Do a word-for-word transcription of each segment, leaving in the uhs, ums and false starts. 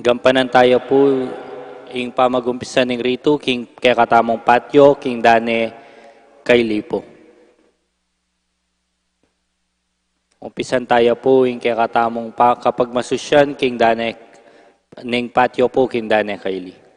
Gampanan taya pu ing pamagumpisan ning ritu king kekatamung patyo, king dane Kylie pu. Umpisan taya pu ing kekatamung pa-, kapagmasusyan king dane, ning patyo pu king dane Kylie.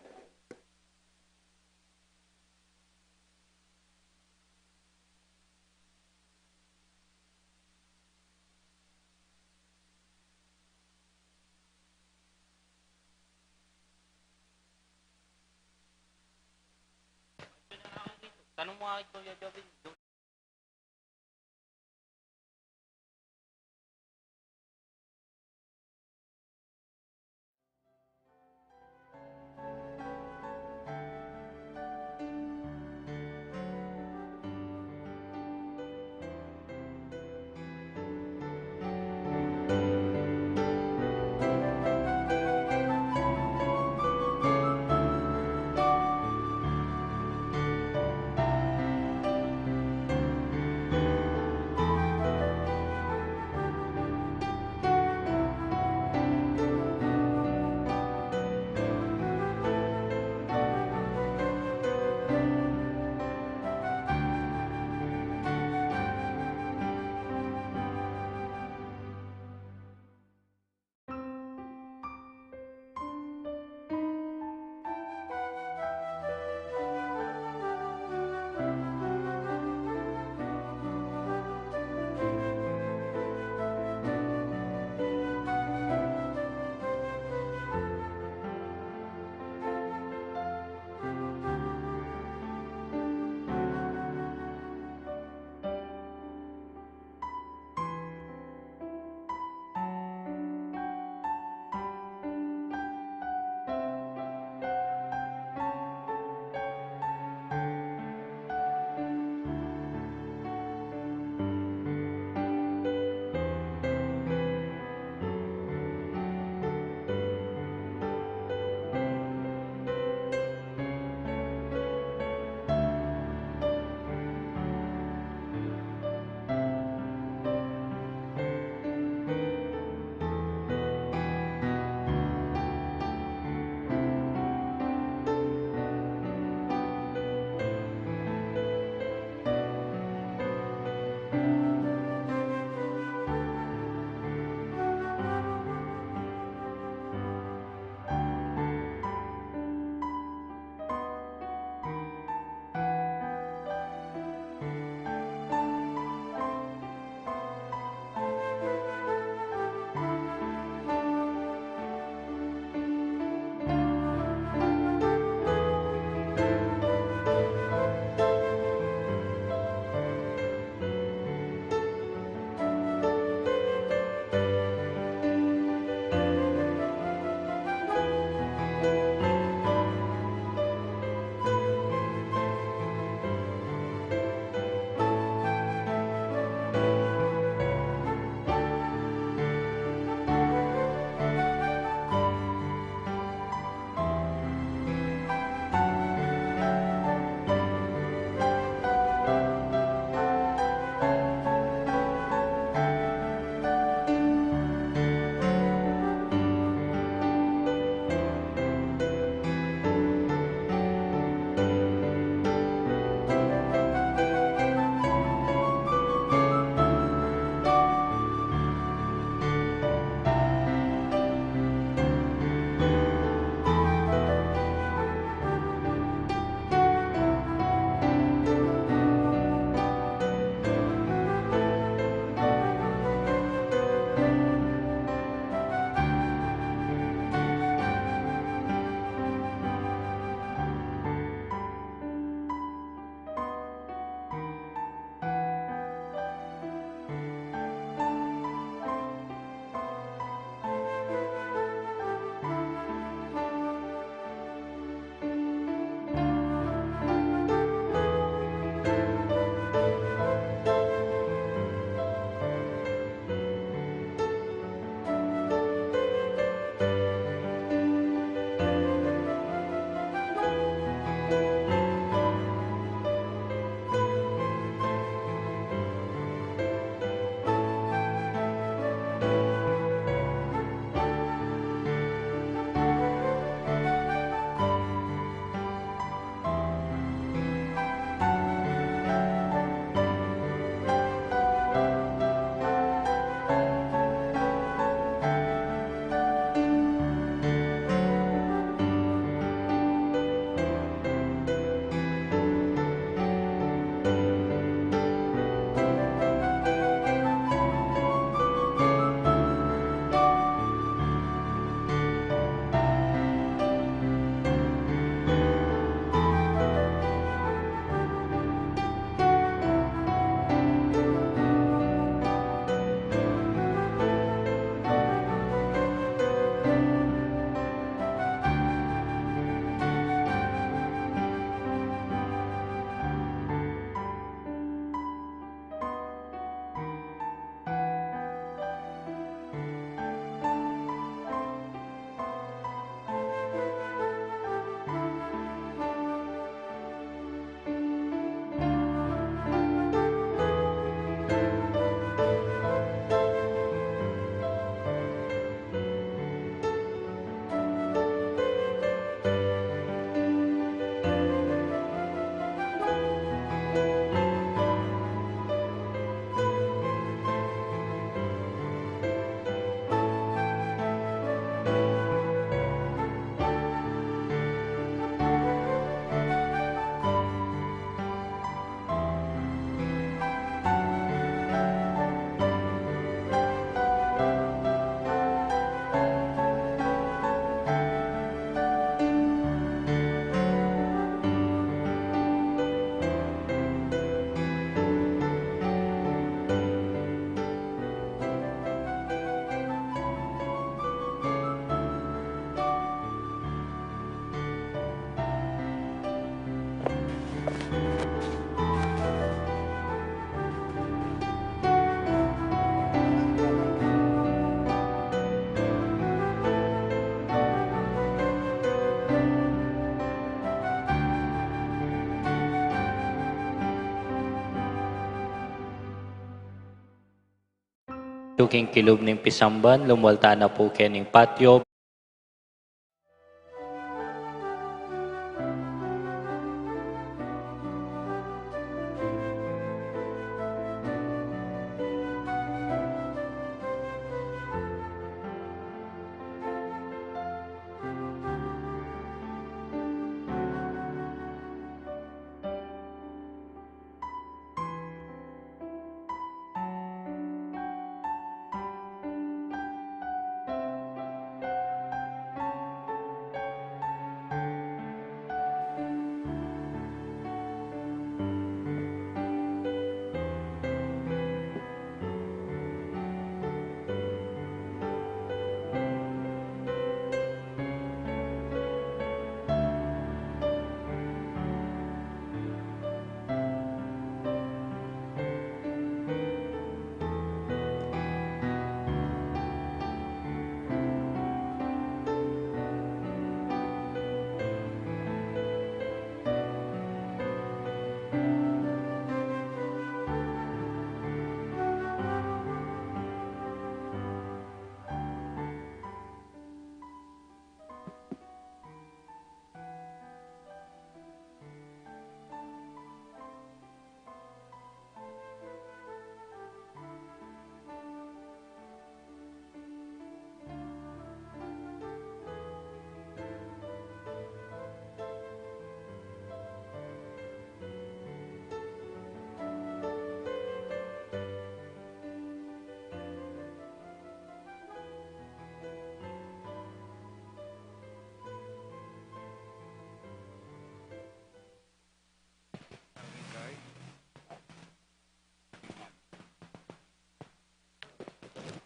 king kilub ning pisamban, lumwal tana pu kening patio.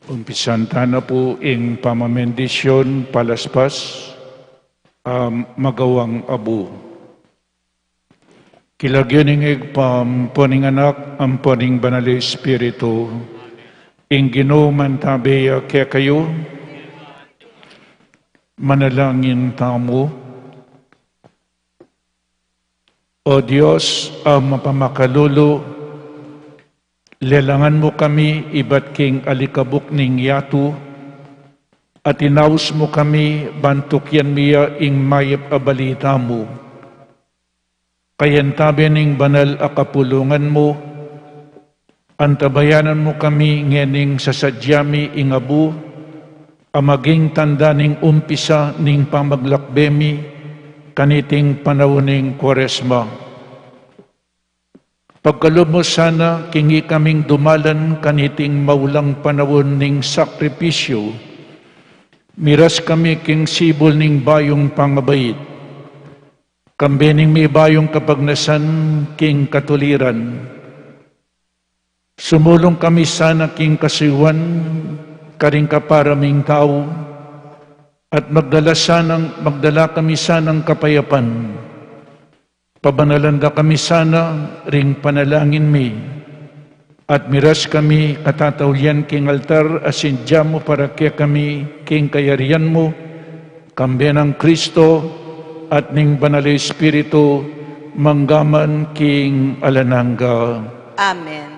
Umpisan tana pu ing pamamendisyon, palaspas, a magawang abu. King lagyu ning Ibpa, ampo ning Anak, ampo ning Banal a Espiritu, ing Ginu mantabe ya kekayu, manalangin tamu. O Dios a mapamakalulu, lelangan mu kami ibat king alikabuk ning yatu, at inaus mu kami ban tukyan mi ya ing mayap a balita mu. Kayantabe ning banal a kapulungan mu, antabayanan mu kami ngening sasadya mi ing abu a maging tanda ning umpisa ning pamaglakbe mi kaniting panaun ning Kuaresma. Pagkalub mu sana king ikaming dumalan kaniting maulang panaun ning sakripisyu, miras kami king sibul ning bayung pangabait, kambe ning mibayung kapagnasan king katuliran. Sumulung kami sana king kasuyuan karing kapara ming tau, at magdala sanang, magdala kami sanang kapayapan. Pabanalan da kami sana ring panalangin mi, at miras kami katataulian king altar a sinadya mu para kekami king kayarian mu, kambe nang Kristo at ning Banal a Espiritu, mangga man king alang angga. Amen.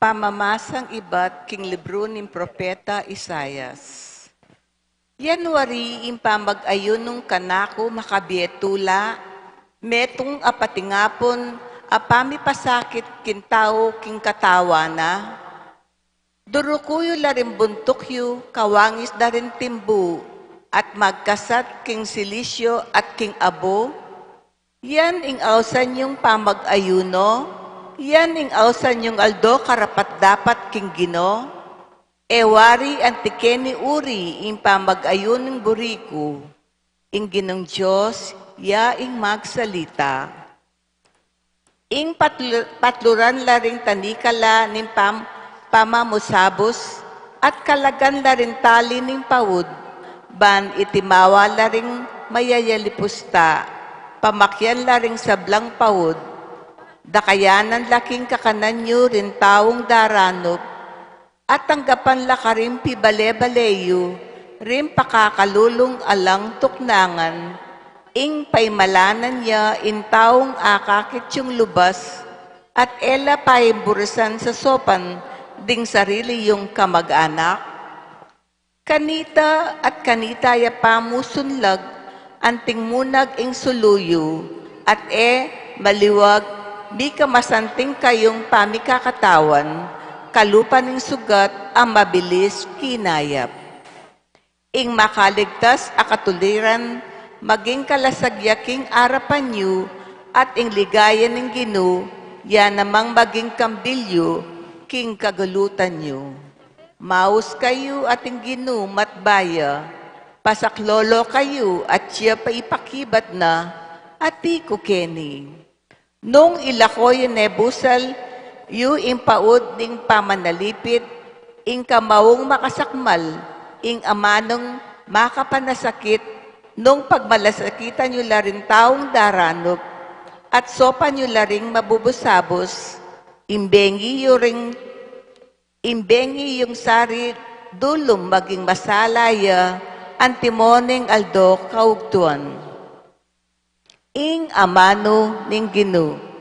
Pamamasang ibat king libru ning propeta Isaias. Yan wari ing pamag-ayunung kanaku makabie tula, metung a patingapun a pamipasakit king tau king katawan na. Duruku yu la ring buntuk yu, kawangis da ring timbu, at magkasat king silisyu at king abu. Yan ing ausan yung pamag-ayunu, yan ing ausan yung aldo karapat-dapat king Ginu. E wari anti keni uri ing pamag-ayunung buri ku, ing Ginung Dios ya ing magsalita. Ing patlu-, patluran la ring tanikala ning pam-, pamamusabus, at kalagan la ring tali ning paud, ban itimawa la ring mayayalipusta, pamakyan la ring sablang paud, dakayanan la king kakanan yu ring taung daranup, at tanggapan la karing pibale-bale yu ring pakakalulung alang tuknangan, ing paimalanan ya ing taung akakit yung lubas, at e la paimburisan sasopan ding sarili yung kamag-anak? Kanita at kanita ya pa mu sunlag anting munag ing sulu yu, at e maliwag mikamasanting kayung pamikakatawan, kalupa ning sugat a mabilis kinayap. Ing makaligtas a katuliran maging kalasag ya king arapan yu, at ing ligaya ning Ginu ya namang maging kambil yu king kagulutan yu. Maus kayu at ing Ginu matbaya, pasaklolo kayu at siya paipakibat na, ati ku keni. Nung ilako yu ne busal yu ing paud ning pamanalipit, ing kamaung makasakmal, ing amanung makapanasakit, nung pagmalasakitan yu la ring taung daranup, at sopan yu la ring mabubus-abus, imbengi yu ring, imbengi yung sari dulum maging masala ya antimo ning aldo kaugtuan. Ing amanu ning Ginu.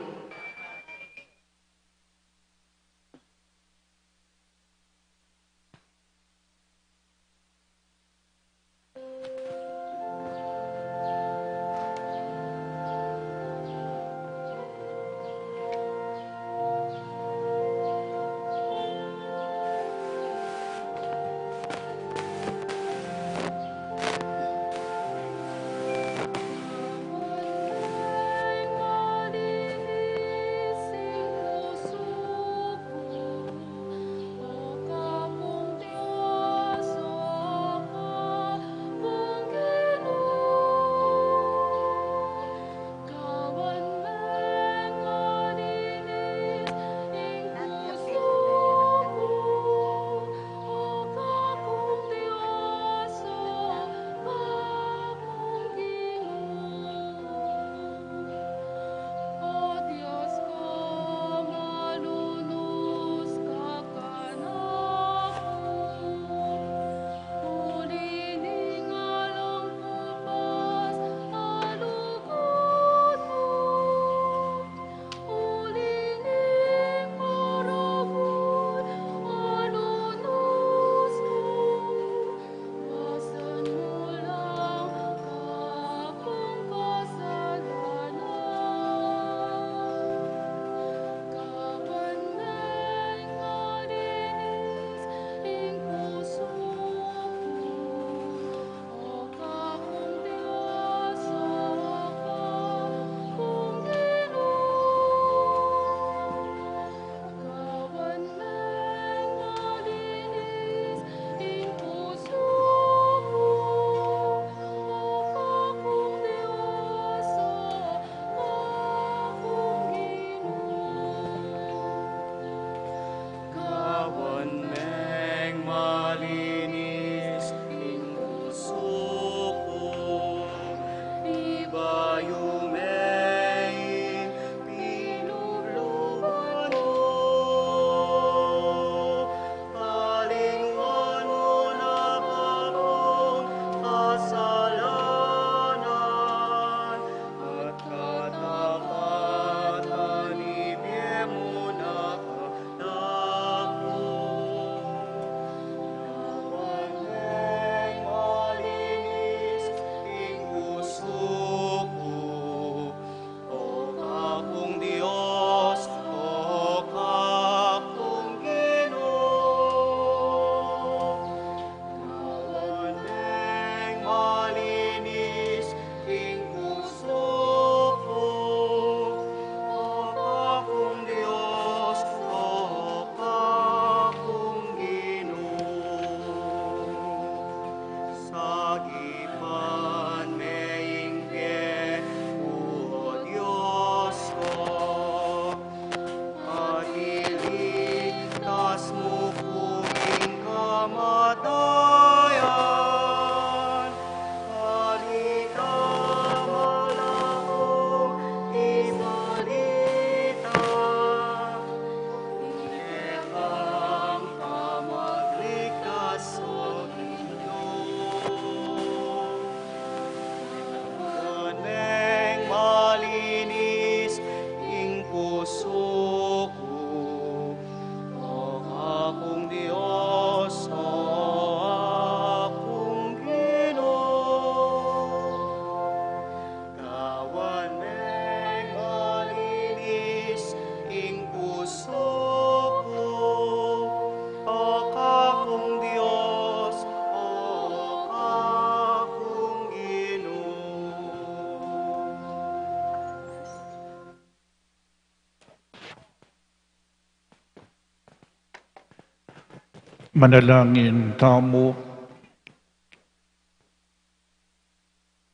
Manalangin tamu.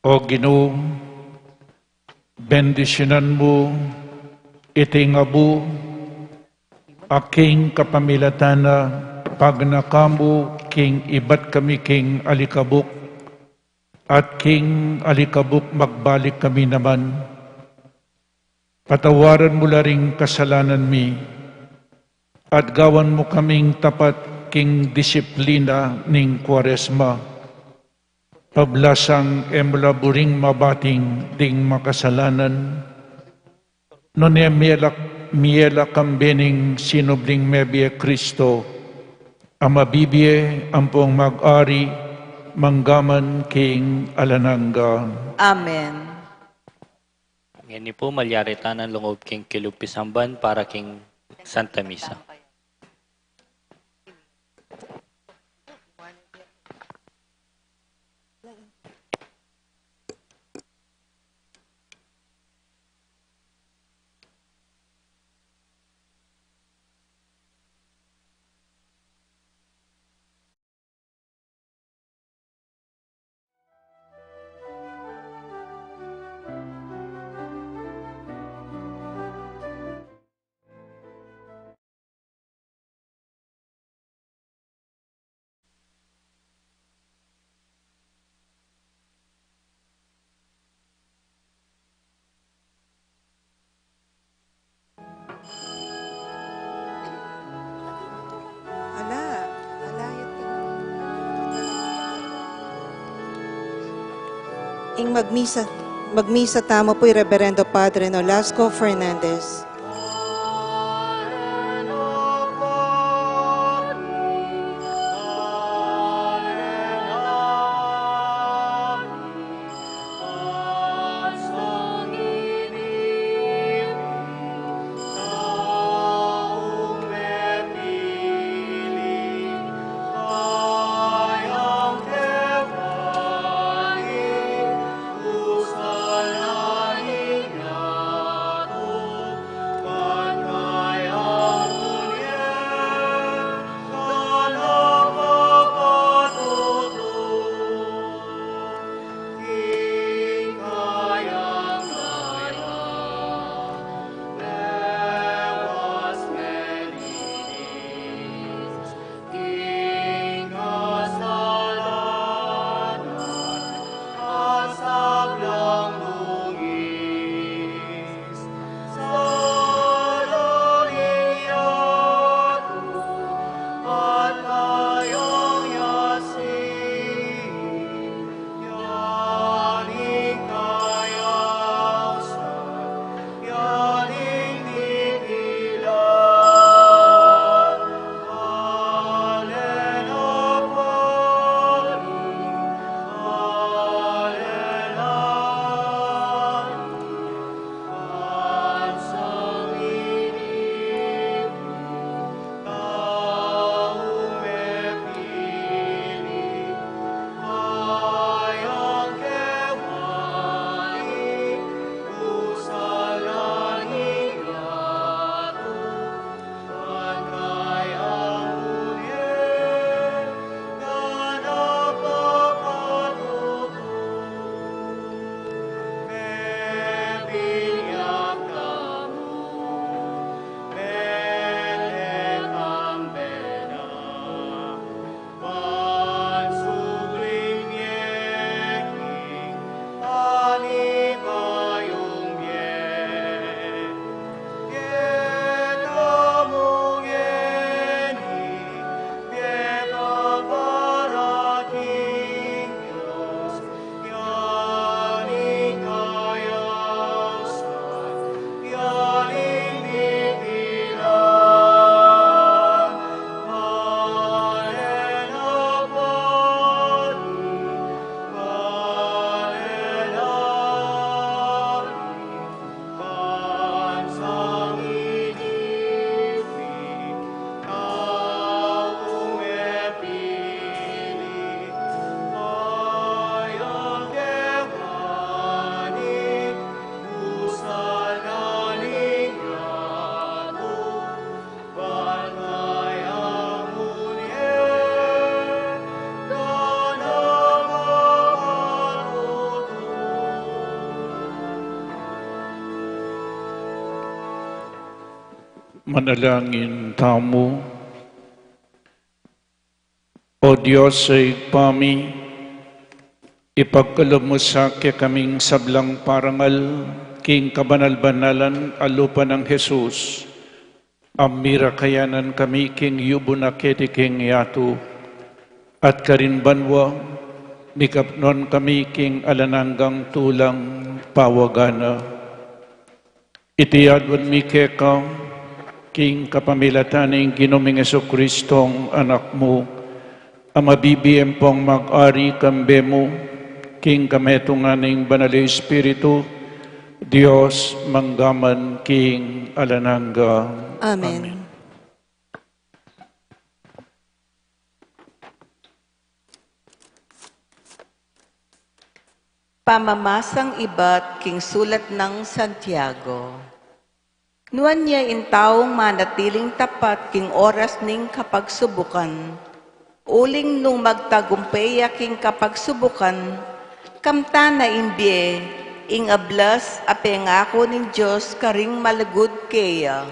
O Ginu, bendisyunan mu iting abu, a king kapamilatan na pagnaka mu king ibat kami king alikabuk, at king alikabuk magbalik kami naman. Patawaran mu la ring kasalanan mi, at gawan mu kaming tapat king disiplina ning Kwaresma. Pablasang e mu la buring mabating ding makasalanan, nune mie la, mie la kambe ning sinubling mebie Kristo, a mabibie ampong mag-ari manggaman king alang angga. Amen. Ngeni pu, malyari tana lungub king kilub pisamban para king Santa Misa. Ala, ala, ing magmisa, magmisa tamu pu i Reverendo Padre Nolasco Fernandez. Manalangin tamu. O Dios a Ibpa mi, ipagkalub mu sa kekaming sablang parangal king kabanal-banalan a lupa nang Jesus, a mira kayanan kami king yubu na keti king yatu, at karin banua, mikapnuan kami king alang anggang tulang pawaga na. Iti aduan mi keka, king kapamilatan ning Ginu ming Jesucristong Anak mu, a mabibie ampong mag-ari kambe mu, king kametungan ning Banal a Espiritu, Dios, mangga man king alang angga. Amen. Amen. Pamamasang ibat king sulat nang Santiago. Nuan ya ing taung manatiling tapat king oras ning kapagsubukan, uling nung magtagumpey ya king kapagsubukan, kamtan na ing bie, ing ablas a pengaku ning Dios karing malugud keya.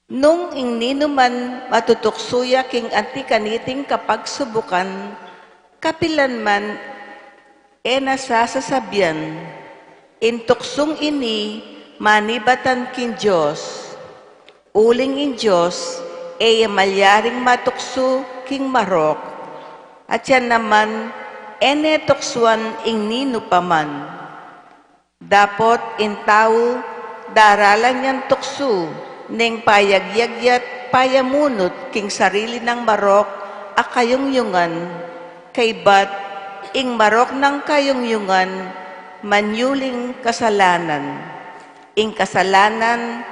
Nung ing ninuman matutuksu ya king anti kaniting kapagsubukan, kapilan man e na sasasabian, ing tuksung ini manibatan king Dios. Uling ing Dios e ya malyaring matuksu king marok, at ya naman e ne tuksuan ing ninu pa man. Dapot ing tau, daralan yang tuksu, neng payagyag ya't payamunut king sarili nang marok a kayungyungan, kaybat ing marok nang kayungyungan manyuling kasalanan. Ing kasalanan,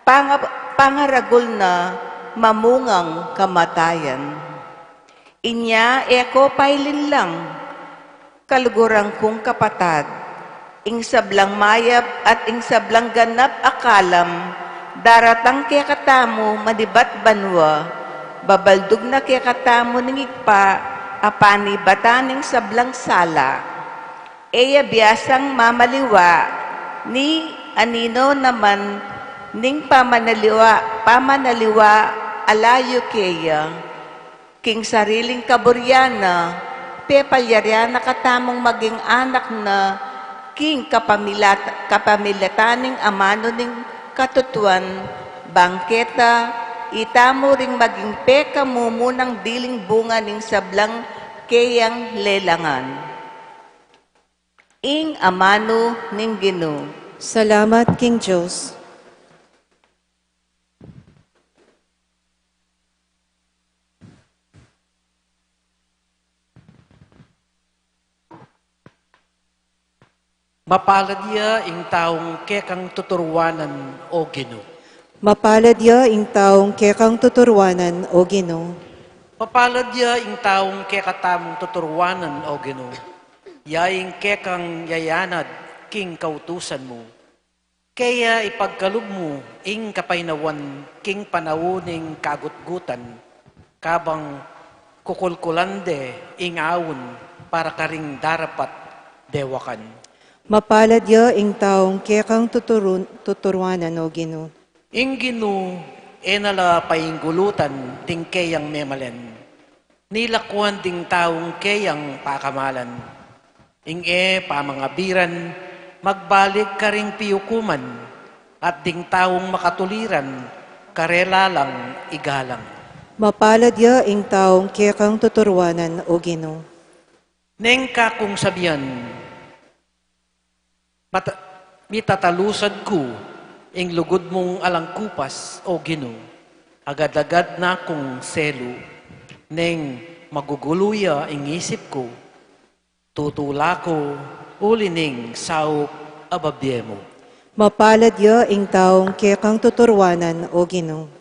panga-, pangaragul na mamungang kamatayan. Inya e ko pailinlang, kaluguran kung kapatad, ing sablang mayap at ing sablang ganap a kalam, daratang kekatamu manibat banua, babaldug na kekatamu ning Ibpa a panibatan ning sablang sala. E ya biasang mamaliwa ni anino naman ning pamanaliwa, pamanaliwa a layu keya. King sariling kaburian na, pepalyarian na katamung maging anak na, king kapamilat-, kapamilatan ning amanu ning katutuan, bang keta, itamu ring maging pekamumunang diling bunga ning sablang keyang lelangan. Ing amanu ning Ginu. Salamat king Dios. Mapalad ya ing taung kekang tuturuanan, O Ginu. Mapalad ya ing taung kekang tuturuanan, O Ginu. Mapalad ya ing taung kekatamung tuturuanan, O Ginu. Ya ing kekang yayanad king kautusan mu. Kaya ipagkalub mu ing kapaynawan king panaun ning kagutgutan, kabang kukulkulan de ing aun para karing darapat dewakan. Mapalad ya ing taung kekang tuturun-, tuturuanan, O Ginu. Ing Ginu e na la painggulutan ding keyang memalen. Nilakuan ding taung keyang pakamalan. Ing e pamangabiran, magbalik karing piukuman, at ding taung makatuliran, karela lang igalang. Mapalad ya ing taung kekang tuturuanan, O Ginu. Neng kakung sabian, Mata-, mitatalusan ku ing lugud mung alang kupas, O Ginu, agad-agad na kung selu, neng magugulu ya ing isip ku, tutula ku uli ning saup a babie mu. Mapalad ya ing taung kekang tuturuanan, O Ginu.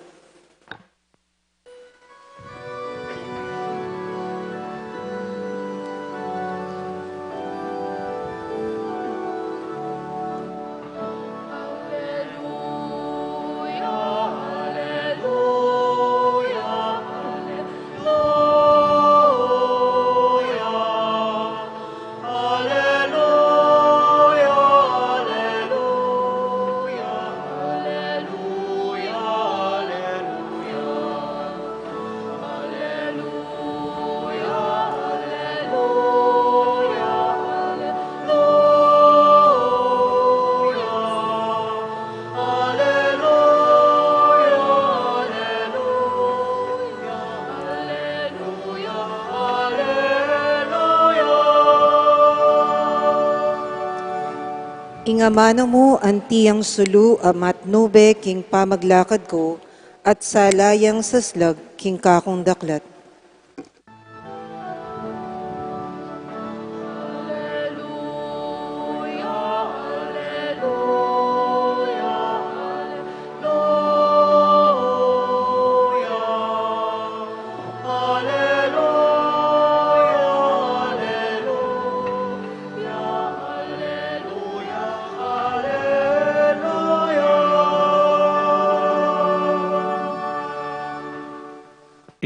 Ing amanu mu anti yang sulu a matnube king pamaglakad ku, at sala yang saslag king kakung daklat.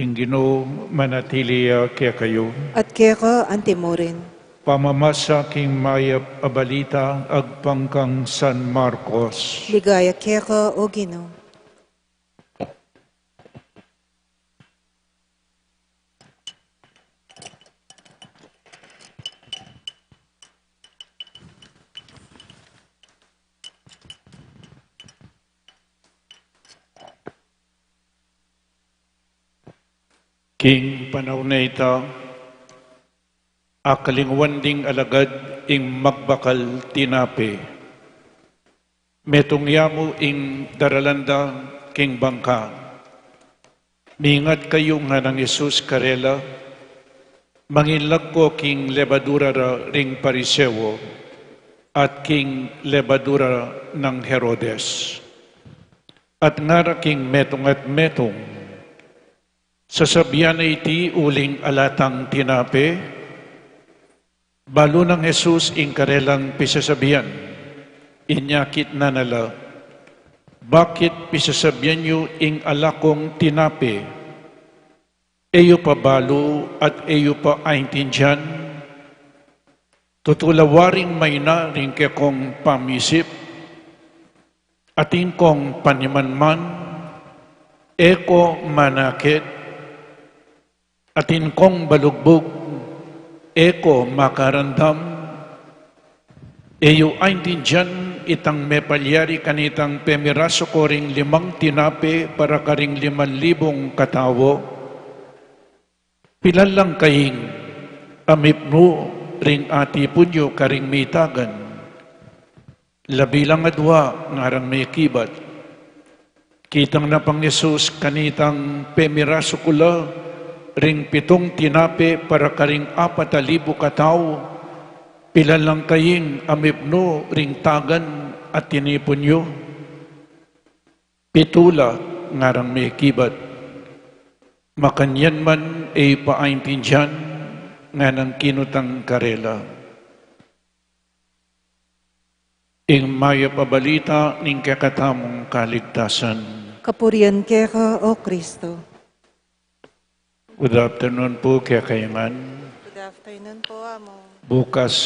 Ing Ginu manatili ya kekayu. At keka antimurin. Pamamasa king mayap a balita agpang kang San Marcos. Ligaya keka, O Ginu. King panaun a ita, akalingwan ding alagad ing magbakal tinape. Metung ya mu ing daralan da king bangka. Mingat kayu, nganang Jesus karela, manginlag ko king lebadura ra ring Pariseo at king lebadura nang Herodes. At ngara king metung at metung, sasabian na iti uling ala tang tinape? Balu nang Jesus ing karelang pisasabian, inya kitnan na la, bakit pisasabian yu ing ala kong tinape? E yu pa balu at e yu pa aintindian? Tutu la waring maina ring kekong pamisip? Atin kong panimanman, e ko manakit. Atin kong balugbug, e ko makarandam. E yu aintindian itang mepalyari kanitang pemirasu ko ring limang tinape para karing liman libung katau? Pilan lang kaying amipnu ring atipun yu karing mitagan? Labi lang adua, ngarang mekibat. Kitang na pang Jesus kanitang pemirasu ku la ring pitung tinape para karing apat a libu katau, pilan lang kaying amipnu ring tagan a tinipun yu? Pitu la, ngarang mekibat. Makanyan man e yu pa aintindian, nganang kinutang karela. Ing mayap a balita ning kekatamung kaligtasan. Kapurian keka, O Kristo. Good afternoon pu kekayu ngan. Good afternoon pu, Among. Bukas,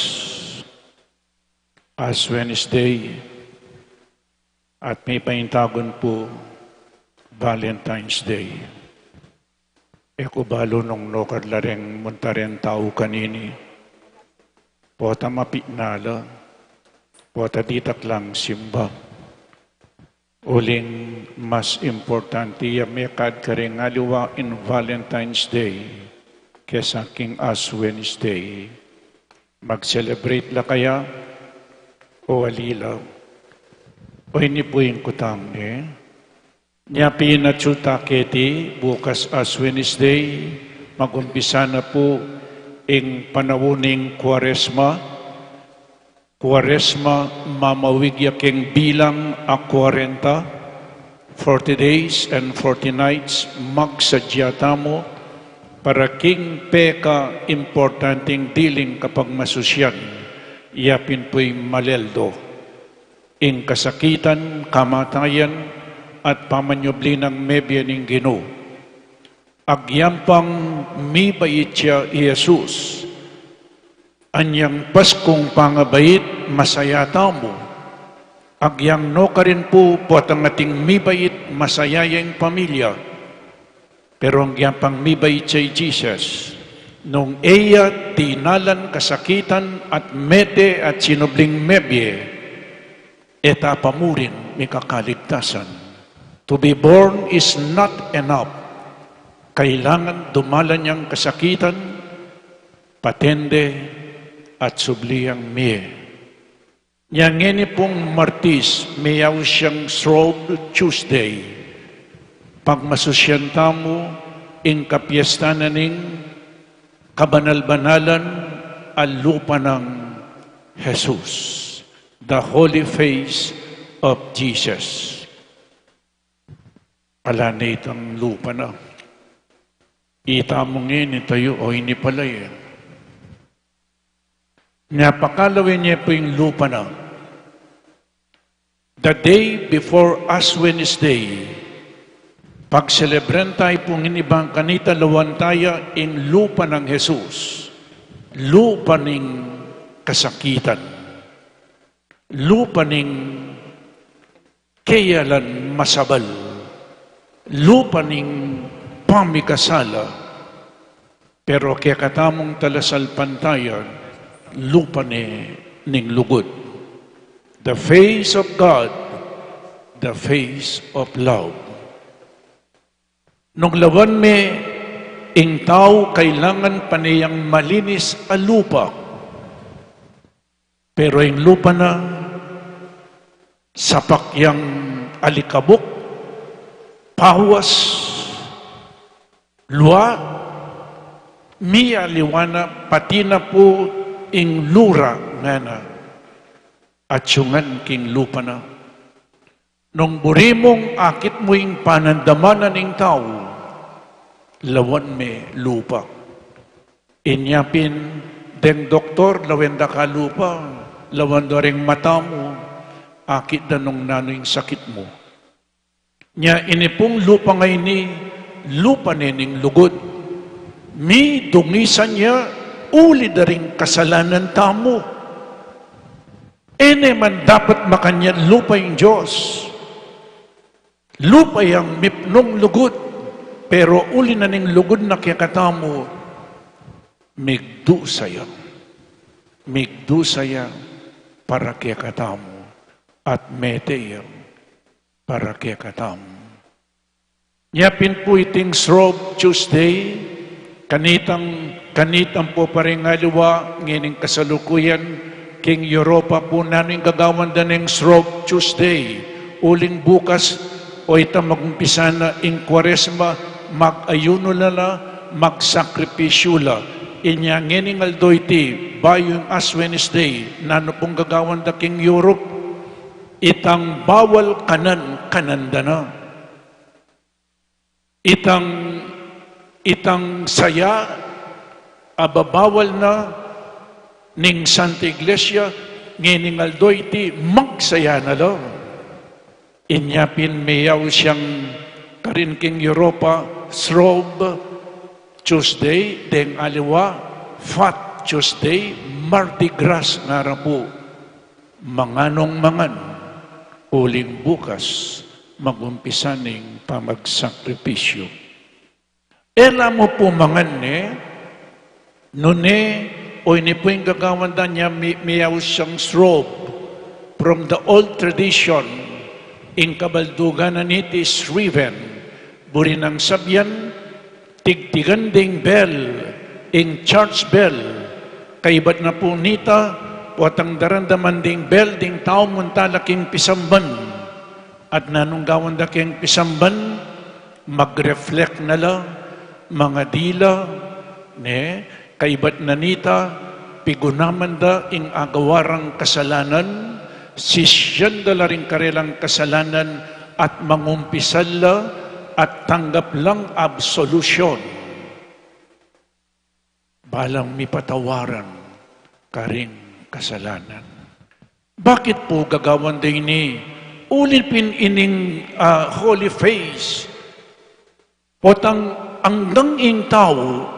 Ash Wednesday, at mipintagun pu Valentine's Day. E ku balu nung nukad la reng munta reng tau kanini. Pota mapitna la, pota ditak lang simba. Uling mas importante ya mekad karing aliwa ing Valentine's Day kesa king Ash Wednesday. Mag-celebrate la kaya o ali la? O ini pu ing kutang ne. Nya pin atsu ta keti, bukas Ash Wednesday, magumpisa na pu ing panaun ning Kuaresma. Kuaresma, mamawig ya king bilang a kwarenta, forty days and forty nights, magsadya tamu para king peka importanteng diling kapagmasusyan, ya pin pu'y maleldo. Ing kasakitan, kamatayan, at pamanyubli nang mebie ning Ginu. Agyang pang mibait ya i Jesus, anyang Paskung pangabait masaya tamu. Agyang nukarin pu potang ating mibait, masaya ya ing pamilya. Pero agyang pang mibait ya i Jesus, nung e ya dinalan kasakitan at mete at sinubling mebie, e ta pa murin mikakaligtasan. To be born is not enough. Kailangan dumalan yang kasakitan, patende, at subli yang mie. Nya ngeni pung Martis, meyaus yang Shrove Tuesday. Pagmasusyan tamu ing kapiestan na ning kabanal-banalan a lupa nang Jesus, the holy face of Jesus. Ala ne itang lupa na. Itamu ngeni tayu, o ini pala e. Nya pakalawen ye pu ing lupa na. The day before Ash Wednesday, pagselebran tayu pu ngeni bang kanita lawan taya ing lupa nang Jesus, lupa ning kasakitan, lupa ning keyalan masabal, lupa ning pamikasala, pero kekatamung talasalpantaya, lupa ne ning lugud. The face of God, the face of love. Nung lawan me ing tau, kailangan pa ne yang malinis a lupa. Pero ing lupa na, sapak yang alikabuk, pawas, lua, mialiwa na, pati na pu ing lura ngana, atiu ngan king lupa na. Nung buri mung akit mu ing panandaman ning tau, lawan me lupa. Inya pin deng doktor, lawen da ka lupa, lawan da ring mata mu, akit da nung nanu ing sakit mu. Nya ini pung lupa ngeni, lupa ne ning lugud. Midungisan ya uli da ring kasalanan tamu. E ne man dapat makanyan lupa ing Dios. Lupa yang mipnung lugud, pero uli na ning lugud na kekatamu, migdusa ya. Migdusa ya para kekatamu, at mete ya para kekatamu. Nya pin pu iting Shrove Tuesday, kanitang, kanitang pu pa ring aliwa, ngening kasalukuyan, king Europa pu nanu ing gagawan da ning Shrove Tuesday, uling bukas, o ita magumpisa na ing Kuaresma, mag-ayuno la la, magsakripisyu la. Inya ngening aldo iti, bayu ing Ash Wednesday, nanu pung gagawan da king Europe, itang bawal kanan, kanan da na. Itang, itang saya, ababawal na ning Santa Iglesia, ngening aldo iti, magsaya na la. Inya pin meyaus yang karin king Europa, Shrove Tuesday, deng aliwa, Fat Tuesday, Mardi Gras ngara pu. Manganung mangan, uling bukas, magumpisa ning pamagsakripisyu. E la mu pu mangan ne, nune, o ini pu ing gagawan da nya mi-, meyaus yang Shrove, from the old tradition, ing kabaldugan na niti shriven, buri nang sabian, tigtigan ding bell, ing church bell, kaibat na pu nita, potang daramdaman ding bell, ding tau munta la king pisamban. At nanung gawan da king pisamban, mag-reflect na la, mangadi la, ne, kaibat na nita, pigunaman da ing agawa rang kasalanan, sisian da la ring karelang kasalanan, at mangumpisal la, at tanggap lang absolusyon. Balang mipatawaran karing kasalanan. Bakit pu gagawan da ini? Uli pin ining, ah, holy face. Potang anggang ing tau,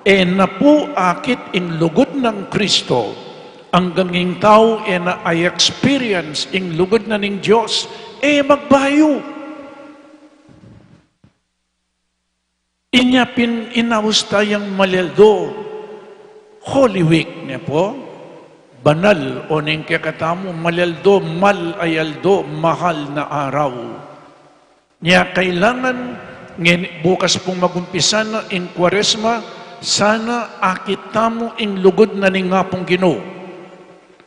e na pu akit ing lugud nang Kristo, anggang ing tau, e na a-experience ing lugud na ning Dios, e magbayu. Inya pin inaus tayang malyaldo, Holy Week, ne pu? Banal, o ning kekatamu, malyaldo, mal a yaldo, mahal na araw. Nya kailangan, ngeni, bukas pung magumpisa na ing Kuaresma, sana akit tamu ing lugud na ning Apung Ginu.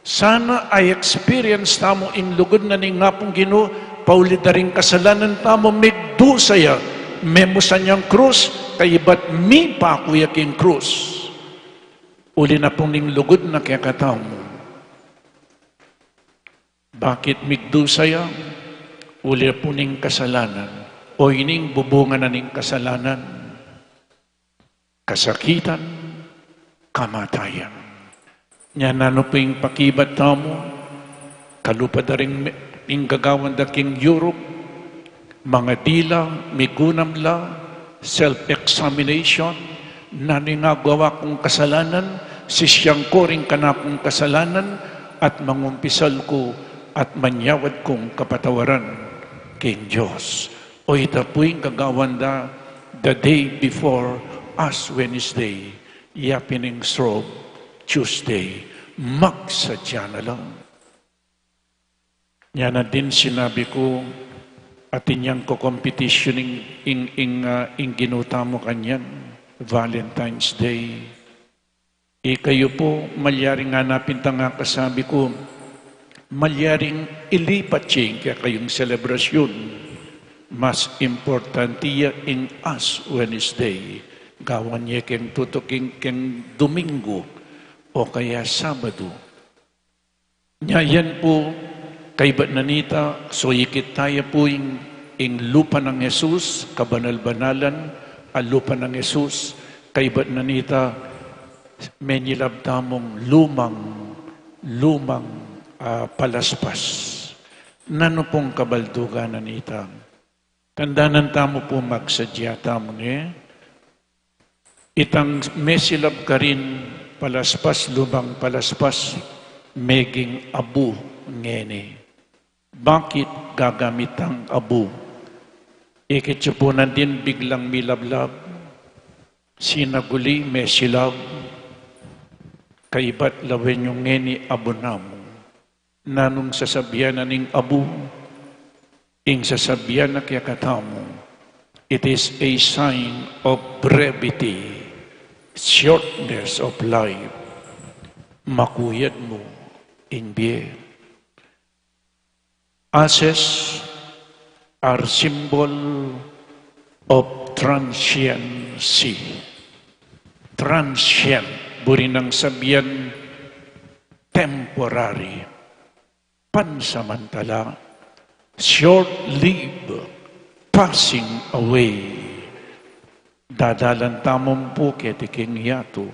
Sana a-experience tamu ing lugud na ning Apung Ginu, pauli da ring kasalanan tamu, migdusa ya, memusan yang krus, kaybat mipaku ya king krus. Uli na pu ning lugud na kekatamu. Bakit migdusa ya? Uli pu ning kasalanan. O ining bubunga na ning kasalanan, kasakitan, kamatayan. Nya nanu pu ing pakibat tamu? Kalupa da ring me-, ing gagawan da king Europe, mangadila, migunam la, self-examination, nanu ing agawa kung kasalanan, sisian ku ring kanakung kasalanan, at mangumpisal ku, at manyawad kung kapatawaran king Dios. O ita pu ing gagawan da the day before Ash Wednesday, ya pin ing Shrove Tuesday, magsadya na la. Nya na din sinabi ku, atin yang ko-competition ing, ing, ing, ah, ing Ginu tamu kanyan, Valentine's Day. Ikayu pu, malyaring anapin ta nga kasabi ku, malyaring ilipat ye ing kekayung selebrasyun. Mas importante ya ing Ash Wednesday. Gawan ye keng tutuking keng Domingo o kaya Sabado. Nya yan pu, kaybat na nita, so ikit taya pu ing, ing lupa nang Jesus, kabanal-banalan a lupa nang Jesus, kaybat na nita, menyilab tamung lumang, lumang, ah, palaspas. Nanu pung kabaldugan na nita? Tandanan tamu pu, magsadya tamu ne. Itang mesilab karin palaspas, lumang palaspas, meging abu ngeni. Bakit gagamit tang abu? Ikit yu pu nandin biglang milablab, sinaguli, mesilab, kaybat lawen yu ngeni abu namu. Nanung sasabian na ning abu? Ing sasabian na kekatamu, it is a sign of brevity, shortness of life. Makuyad mu ing bie. Ashes are symbol of transiency. Transient, buri nang sabian temporary, pansamantala, short-lived, passing away. Dadalan tamu pu keti king yatu.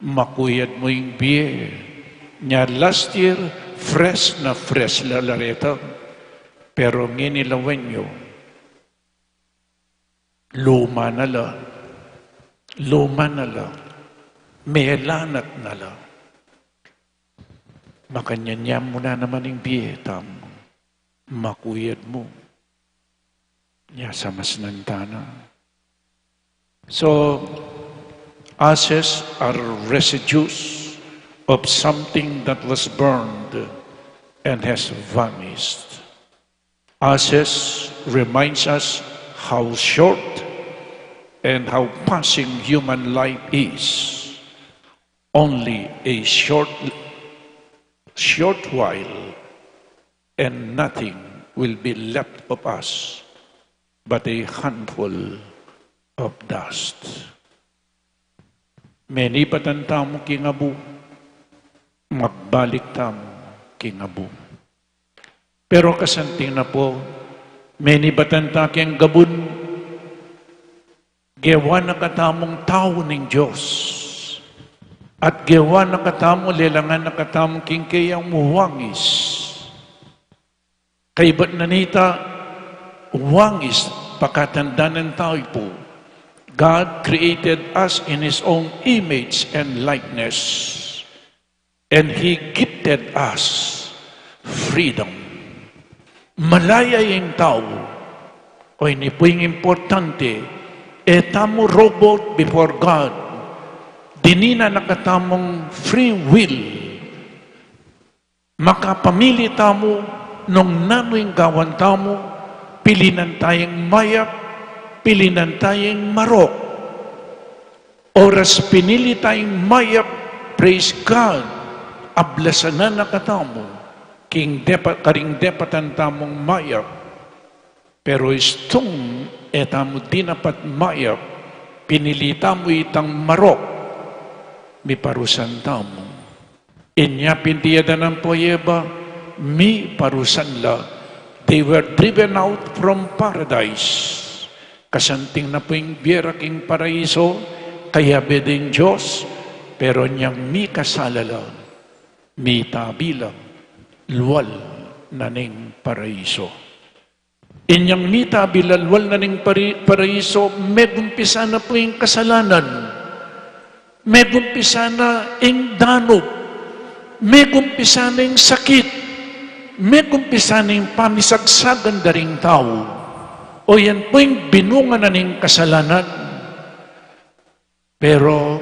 Makuyad mu ing bie. Nya last year, fresh na fresh la la reta. Pero ngeni lawen yu, luma na la, luma na la, melanat na la. Makanyan ya mu na naman ing bie tamu. Makuyad mu. Nya samasnan ta na. So, ashes are residues of something that was burned and has vanished. Ashes reminds us how short and how passing human life is. Only a short, short while, and nothing will be left of us but a handful of dust. Menibatan tamu king abu, magbalik tamu king abu. Pero kasanting na pu, menibatan ta king gabun, gewa na katamung tau ning Dios. At gewa na katamu, lelangan na katamu king keyang wangis. Kaybat na nita, wangis, pakatandanan tamu pu. God created us in His own image and likeness. And He gifted us freedom. Malaya ing tau. O ini pu ing importante, e tamu robot before God. Dininan na katamung free will. Makapamili tamu nung nanu ing gawan tamu, pilinan tayang mayap, pilinan tayang marok. Oras pinili tayang mayap, praise God. Ablasan na katamu king depa-, karing depatan tamung mayap. Pero istung e tamu dinapat mayap, pinili tamu itang marok, miparusan tamu. Inya pin diadanan pu ya ba, miparusan la. They were driven out from paradise. Kasanting na pu ing bie ra king paraiso, kayabe deng Dios, pero inyang mikasala la, mitabi la lual na ning paraiso. Inyang mitabi la lual na ning pari-, paraiso, megumpisa na pu ing kasalanan. Megumpisa na ing danup. Megumpisa na ing sakit. Megumpisa na ing pamisagsagan da ring tau. O yan pu ing binunga na ning kasalanan. Pero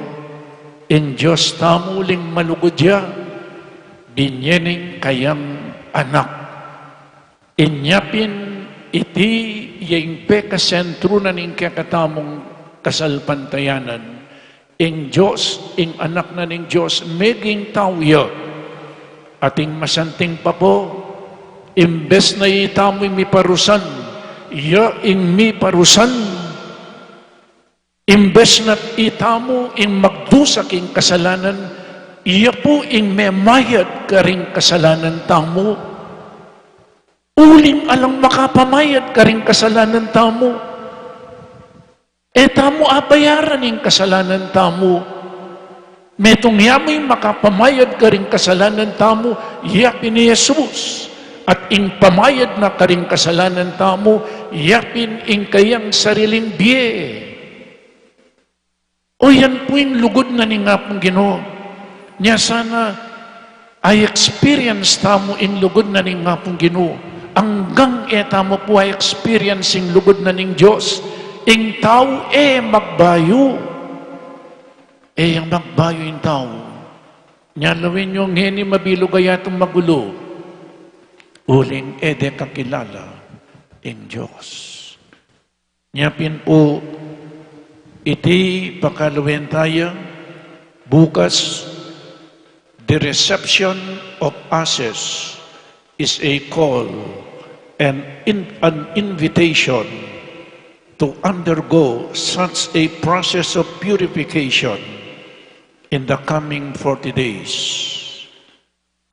ing Dios tamu uling malugud ya, binie ne ing kayang Anak. Inya pin iti ya ing pekasentru na ning kekatamung kasalpantayanan. Ing Dios, ing Anak na ning Dios, meging tau ya. At ing masanting pa pu, imbes na itamu ing miparusan, ya ing miparusan. Imbes na itamu ing magdusa king kasalanan, iya pu ing memayad karing kasalanan tamu. Uling alang makapamayad karing kasalanan tamu. E tamu abayaran ing kasalanan tamu. Metung ya mu ing makapamayad karing kasalanan tamu, ya pin i Jesus. At ing pamayad na karing kasalanan tamu, ya pin ing kayang sariling bie. O yan pu ing lugud na ning Apung Ginu. Nya sana, a-experience tamu ing lugud na ning Apung Ginu. Anggang e tamu pu a-experience ing lugud na ning Dios, ing tau e magbayu. E yang magbayu ing tau. Nya lawen yu ngeni mabilug a yatung magulu, uling e de kakilala ing Dios. Nya pin pu iti pakalawen taya bukas, the reception of ashes is a call and in, an invitation to undergo such a process of purification in the coming forty days.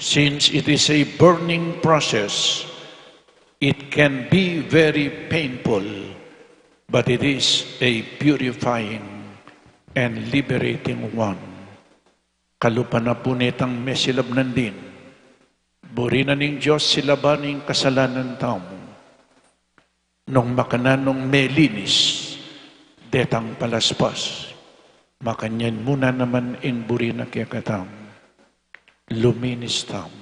Since it is a burning process, it can be very painful, but it is a purifying and liberating one. Kalupa na pu netang mesilab nandin, buri na ning Dios silaban ing kasalanan tamu. Nung makananu nang melinis detang palaspas, makanyan mu na naman ing buri na kekatamu. Luminis tamu.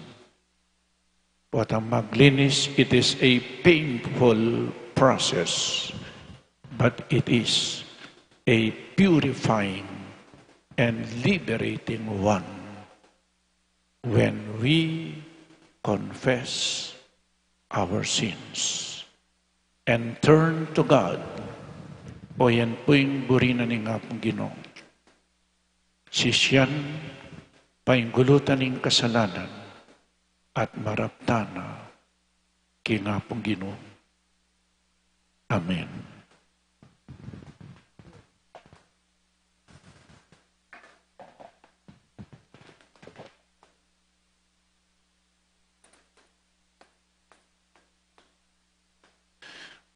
Potang maglinis, it is a painful process, but it is a purifying and liberating one. When we confess our sins and turn to God, o yan pu ing buri na ning Apung Ginu. Sisian, paingulutan ing kasalanan, at maraptan na king Apung Ginu. Amen.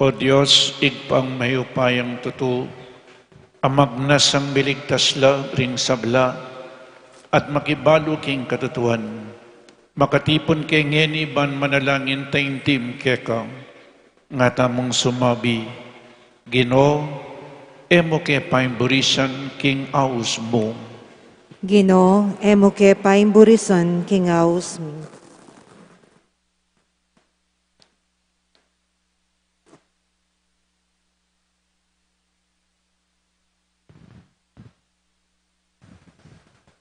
O Dios, Ibpang mayupayang tutu, a magnasang miligtas la ring sabla at makibalu king katutuan, makatipun ke ngeni ban manalangin taimtim keka, nga tamung sumabi, Ginu, e mu ke paimburisan king aus mu. Ginu, e mu ke paimburisan king aus mi.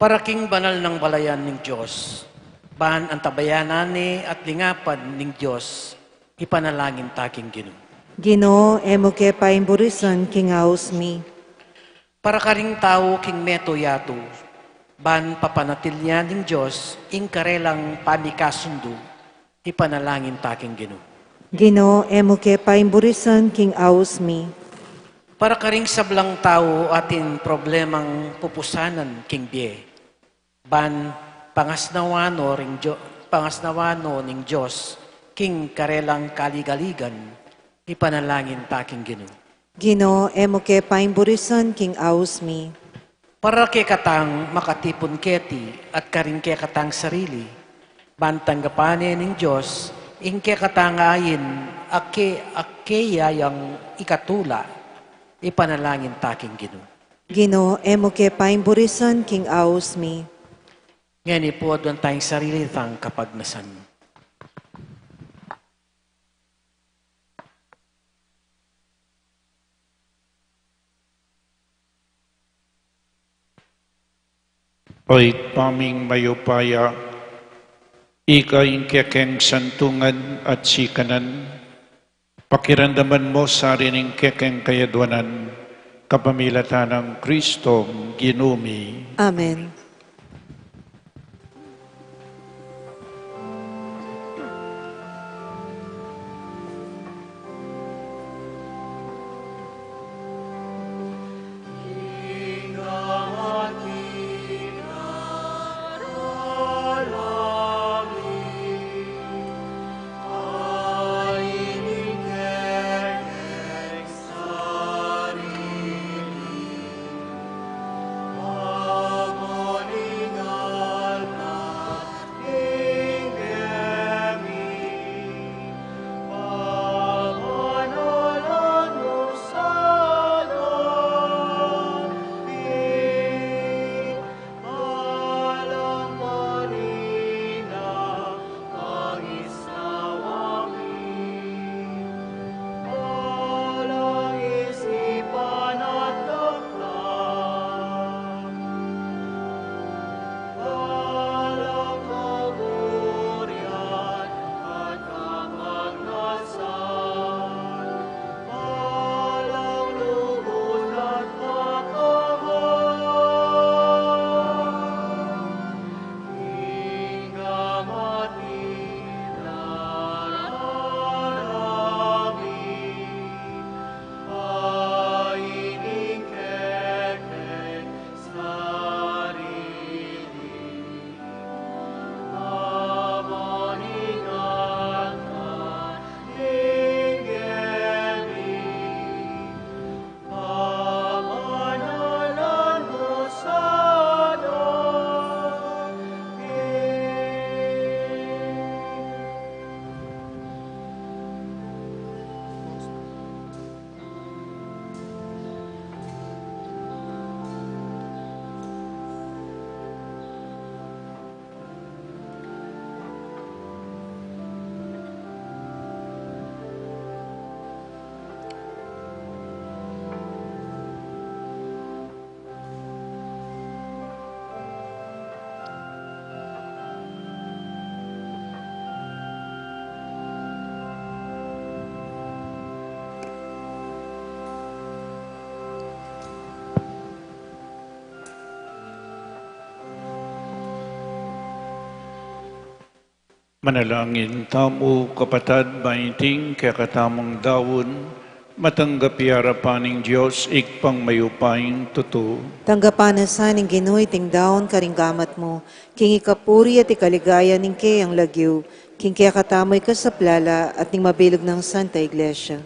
Para king banal nang balayan ning Dios, ban antabayanan ne at lingapan ning Dios, ipanalangin ta king Ginu. Ginu, e mu ke paimburisan king aus mi. Para karing tau king meto yatu, Ban papanatilyan ning Dios ing karelang pamikasundu, ipanalangin ta king Ginu. Ginu, e mu ke paimburisan king aus mi. Para karing sablang tau atin problemang pupusanan king bie. Ban pangasnawan no ring Dio-, pangasnawan no ning Dios king karelang kaligaligan, ipanalangin ta king Ginu. Ginu, e mu ke paimburisan king aus mi. Para kekatang makatipun keti at karing kekatang sarili, ban tanggapan ne ning Dios ing kekatang ain a ke-, a keya yang ikatula, ipanalangin ta king Ginu. Ginu, e mu ke paimburisan king aus mi. Ngeni pu, aduan tang sarili tang kapagnasan. O Ibpa ming mayupaya, ika ing kekeng santungan at sikanan, pakiramdaman mu sa rin ing kekeng kayaduanan, kapamilatan nang Kristong Ginu mi. Amen. Manalangin tamu, kapatad, ban iting kekatamung daun matanggap ya arapan ning Dios Ibpang mayupayang tutu. Tanggapan na sa ning Ginu iting daun karing gamat mu, king ikapuri at ikaligaya ning keyang lagyu, king kekatamu ikasaplala at ning mabilug nang Santa Iglesia.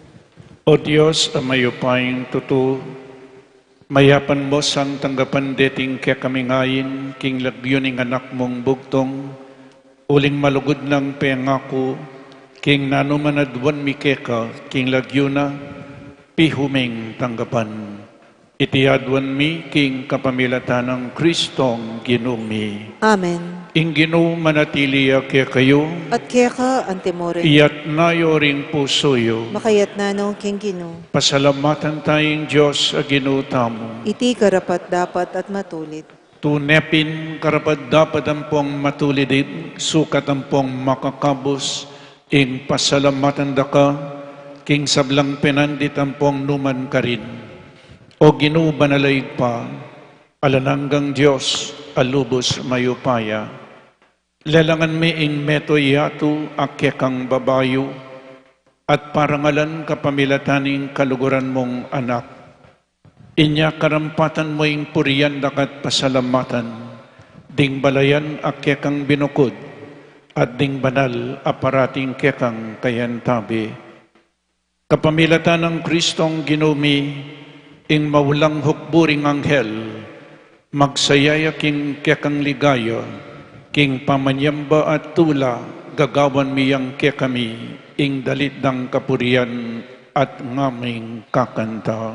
O Dios a mayupayang tutu, mayapan mu sang tanggapan deting kekaming ain king lagyu ning Anak mung bugtung, uling malugud nang pengaku king nanu man aduan mi keka king lagyu na, pihu ming tanggapan. Iti aduan mi king kapamilatan nang Kristong Ginu mi. Amen. Ing Ginu manatili ya kekayu. At keka antimurin. Iyatas yu ring pusu yu. Makayatas no king Ginu. Pasalamatan taya ing Dios a Ginu tamu. Iti karapat-dapat at matulid. Tune pin karapat-dapat ampong matulid, sukat ampong makakabus, ing pasalamatan da ka king sablang penandit ampong numan karin. O Ginu, banal a Ibpa, Alang anggang Dios, a lubus mayupaya, lelangan mi ing meto yatu a kekang babayu, at parangalan kapamilatan ning kaluguran mung Anak. Inya karampatan mu ing purian daka't pasalamatan, ding balayan a kekang binukud, at ding banal a parating kekang kayantabe. Kapamilatan nang Kristong Ginu mi, ing maulang hukbu ring anghel, magsaya ya king kekang ligaya, king pamanyamba at tula, gagawan mi yang kekami, ing dalit dang kapurian at ngaming kakanta.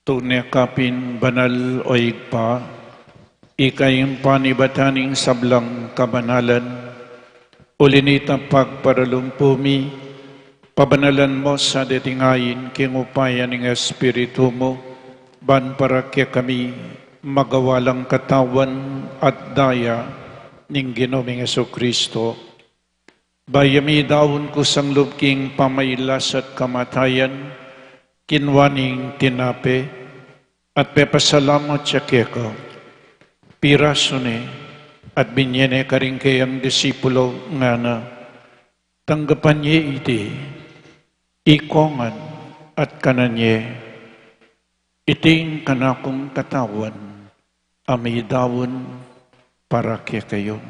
Tune ka pin banal, o Ibpa, ika ing panibatan ning sablang kabanalan. Uli na nita pagparalumpu mi, pabanalan mu sa deti ngan king upaya ning Espiritu mu, ban para kekami magawa lang katawan at daya ning Ginu ming Jesucristo. Bayu ya midaun kusang lub king pamailas at kamatayan, kinua ne ing tinape, at pepasalamat ya keka, pirasu ne, at binye ne karing keyang disipulo, ngana: Tanggapan ye iti, ikongan at kanan ye. Iti ing kanakung katawan, a midaun para kekayu.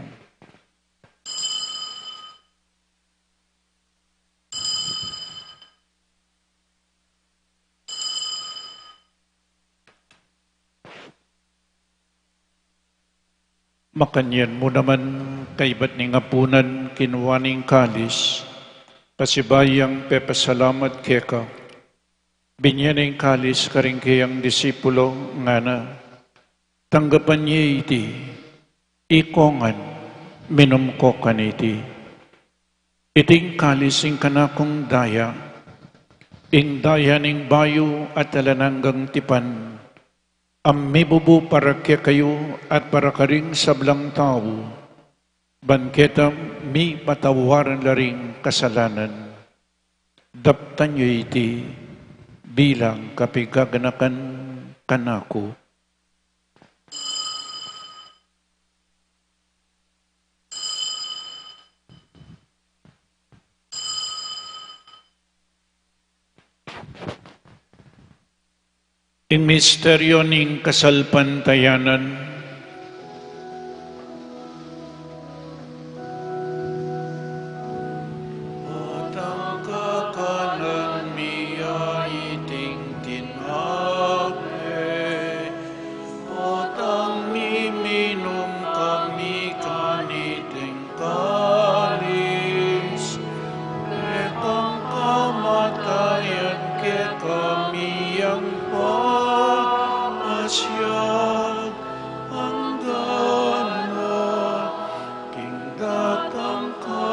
Makanyan mu naman, kaibat ning apunan, kinua ne ing kalis, pasibayu yang pepasalamat keka, binye ne ing kalis karing keyang disipulo, ngana: Tanggapan ye iti, ikongan, minum ko kaniti. Iti ing kalis ning kanakung daya, ing daya ning bayu at alang anggang tipan, a mibubu para kekayu at para karing sablang tau, ban keta mipatawaran la ring kasalanan. Daptan yu iti bilang kapigaganakan kanaku. Ing misteryo ning kasalpantayanan. Potang kakanan mi ya iting tinape, potang miminum kami kaniting kalis, dekang kamatayan kekami yang pamasyag, anggang na king datang ka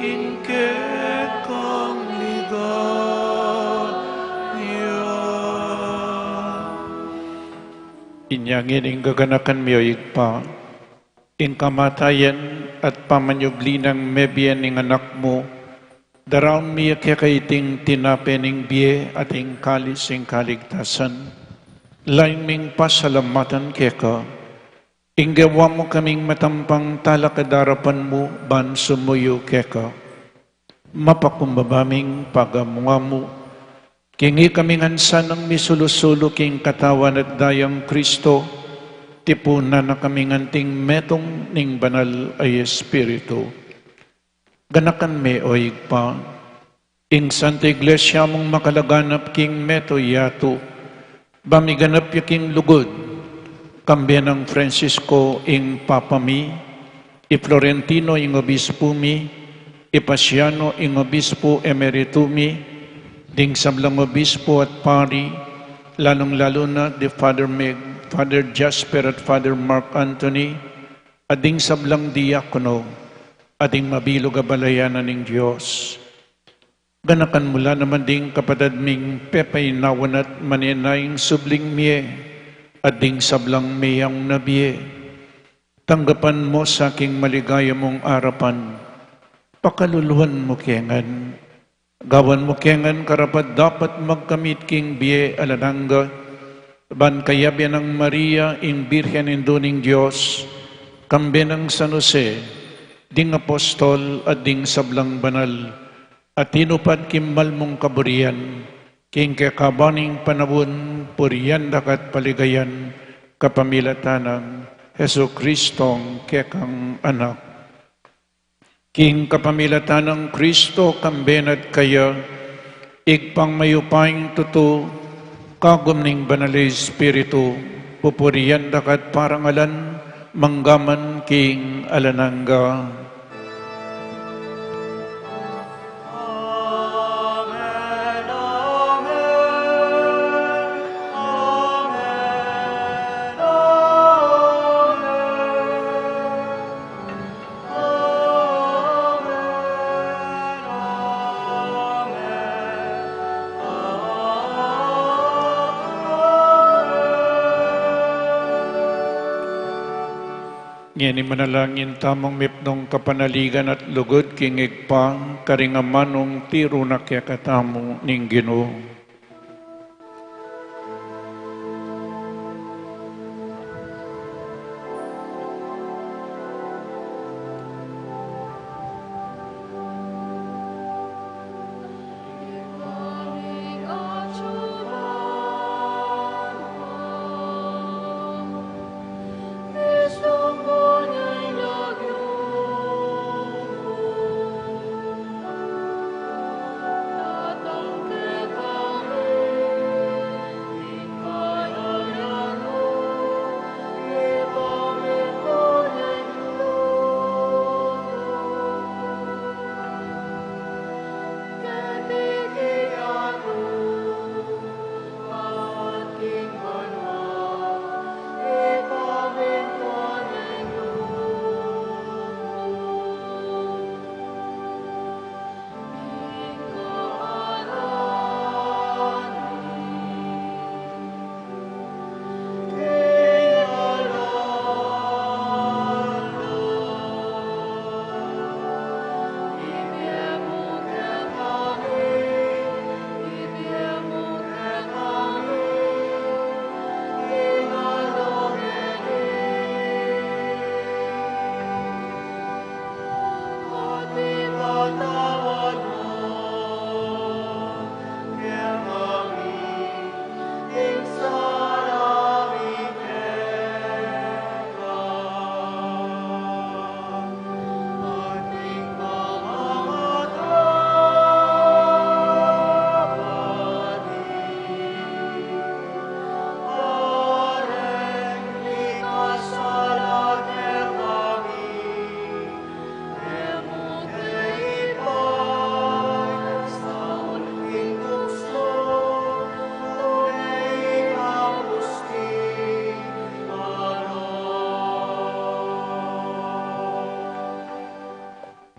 king kekang ligaya. Inya ngeni ing gaganakan mi, o Ibpa, ing kamatayan at pamanyubli nang mebie ning Anak mu, daraun mi keka iting tinape ning bie at ing kalis ning kaligtasan. Lain ming pasalamatan keka, ing gewa mu kaming matampang talakad king arapan mu ban sumuyu keka. Mapakumbaba ming pagamu-amu, king ikami ngan sanang misulu-sulu king katawan at dayang Kristo, tipunan na kaming anting metung ning Banal a Espiritu. Ganakan me, o Ibpa, ing Santa Iglesia mung makalaganap king meto yatu, ba miganap ya king lugud, kambe nang Francisco ing Papa mi, i Florentino ing Obispu mi, i Paciano ing Obispu Emeritu mi, ding sablang obispu at pari, lalung-lalu na di Father Meg, Father Jasper at Father Mark Anthony, at ding sablang diakono, at ding mabilug a balayan na ning Dios. Ganakan mu la naman ding kapatad ming pepainawan at manenaya ing subling mie, at ding sablang meyang na bie. Tanggapan mu sa king maligaya mung arapan. Pakaluluan mu ke ngan. Gawan mu ke ngan karapat-dapat magkamit king bie alang angga, ban kayabe nang Maria, ing Birhen Indu ning Dios, kambe nang San Jose, ding apostol at ding sablang banal, a tinupad king mal mung kaburian, king kekaban ning panaun, purian da ka at paligayan, kapamilatan nang Jesucristong kekang Anak. King kapamilatan nang Kristo, kambe na at kaya, Ibpang mayupayang tutu, kagum ning Banal a Espiritu, pupurian da ka at parangalan, mangga man king alang angga. Ngeni manalangin tamung mipnung kapanaligan at lugud king Ibpa, karing amanung tiru na kekatamu ning Ginu.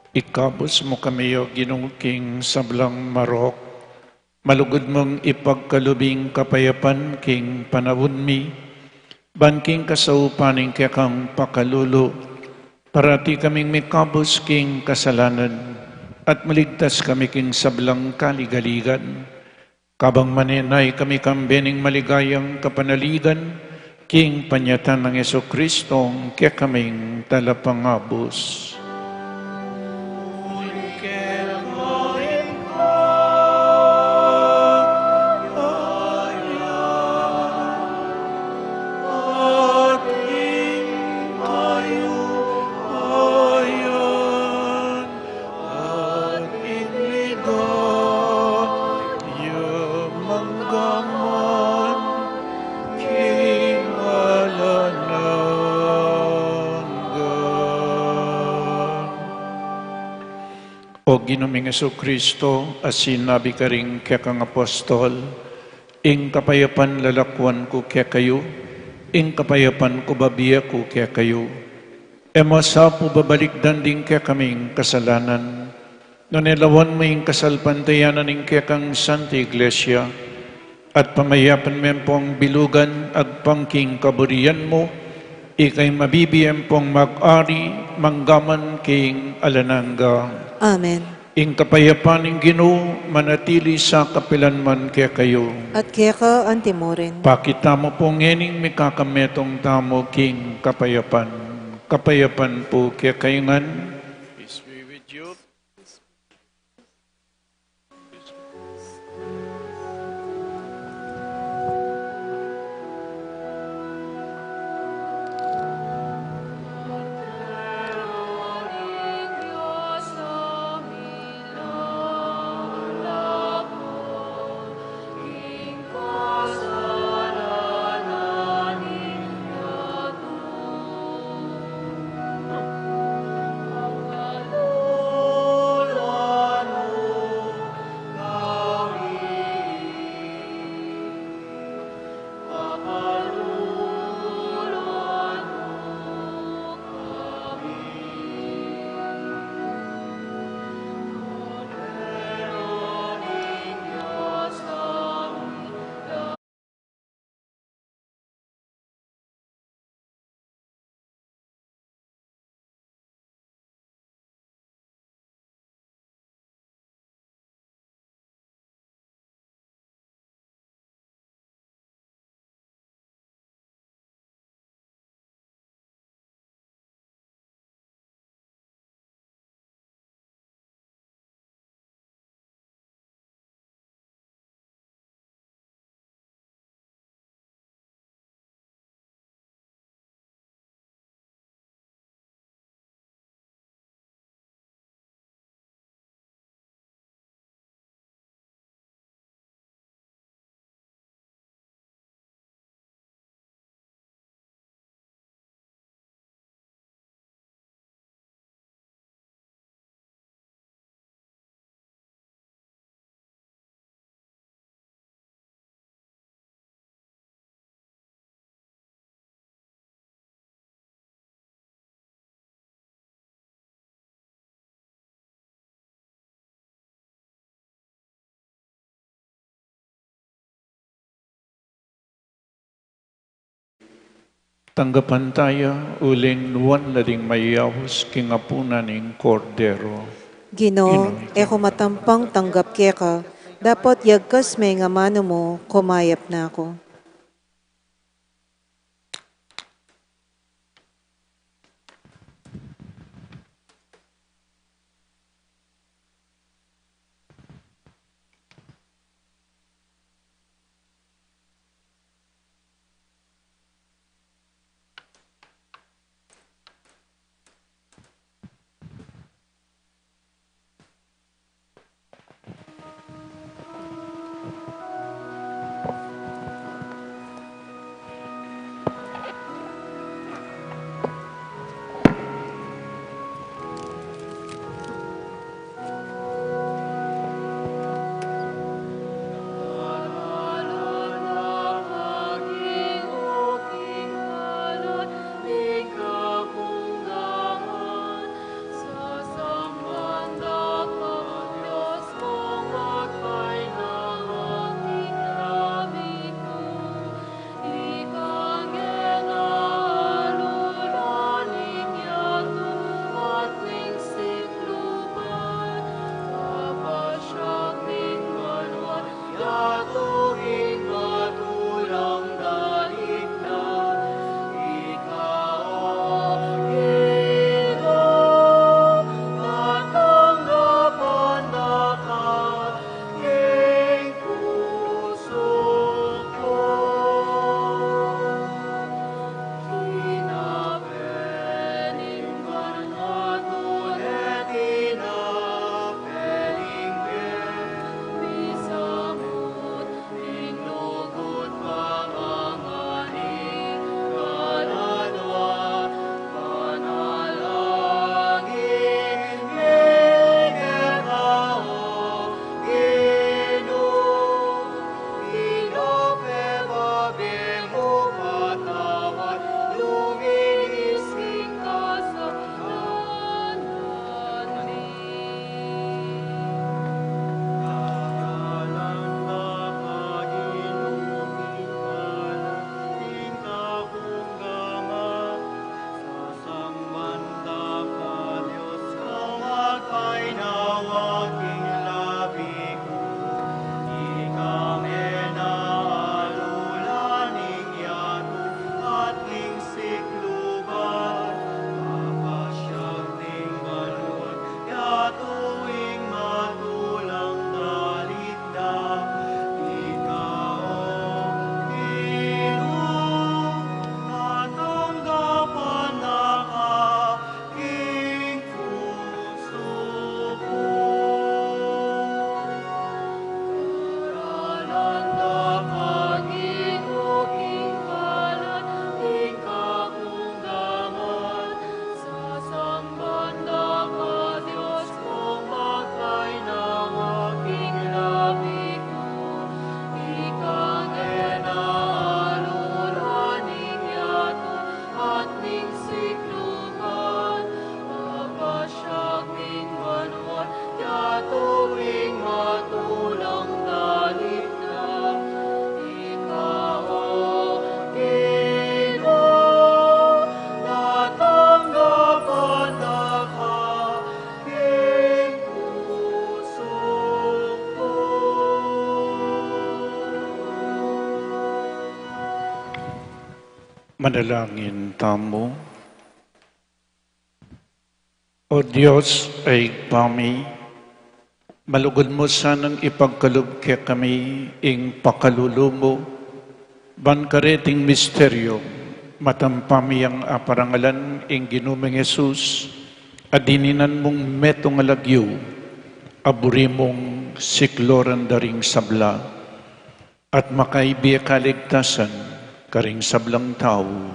Ikabus mu kami, O Ginu, king sablang marok. Malugud mung ipagkalub ing kapayapan king panaun mi, ban king kasaupan ning kekang pakalulu, parati kaming mikabus king kasalanan, at maligtas kami king sablang kaligaligan, Kabang manenaya kami kambe ning maligayang kapanaligan, king panyatang nang Jesucristo, kekaming talapangabus. O Ginu ming Jesucristo, a sinabi karing kekang apostol, ing kapayapan lalakwan ku kekayu, ing kapayapan ku bibie ku kekayu. E mu sa pu babalikdan ding kekaming kasalanan, nune lawan mu ing kasalpantayanan ning kekang Santa Iglesia, at pamayapan me pung bilugan agpang king kaburian mu, ika ing mabibie pung mag-ari manggaman king alang angga. Amen. Ing kapayapan ning Ginu manatili sa kapilan man kekayu. At keka anti mu rin. Pakit tamu pu ngening mikakametung tamu king kapayapan. Kapayapan pu kekayu ngan. Peace be with you. Tanggapan taya uling nuan na ding mayayaus king apunan ning Kordero. Ginu, Ginu, e ku matampang tanggap keka, dapot yagkas me ing amanu mu, kumayap na ku. Manalangin tamu. O Dios a Ibpa mi, malugud mu sanang ipagkalub kekami ing pakalulu mu, ban kareting misteryo, matampa mi yang aparangalan ing Ginu ming Jesus, a dininan mung metung a lagyu, a buri mung sikloran da ring sabla, at makaibie kaligtasan karing sablang tau.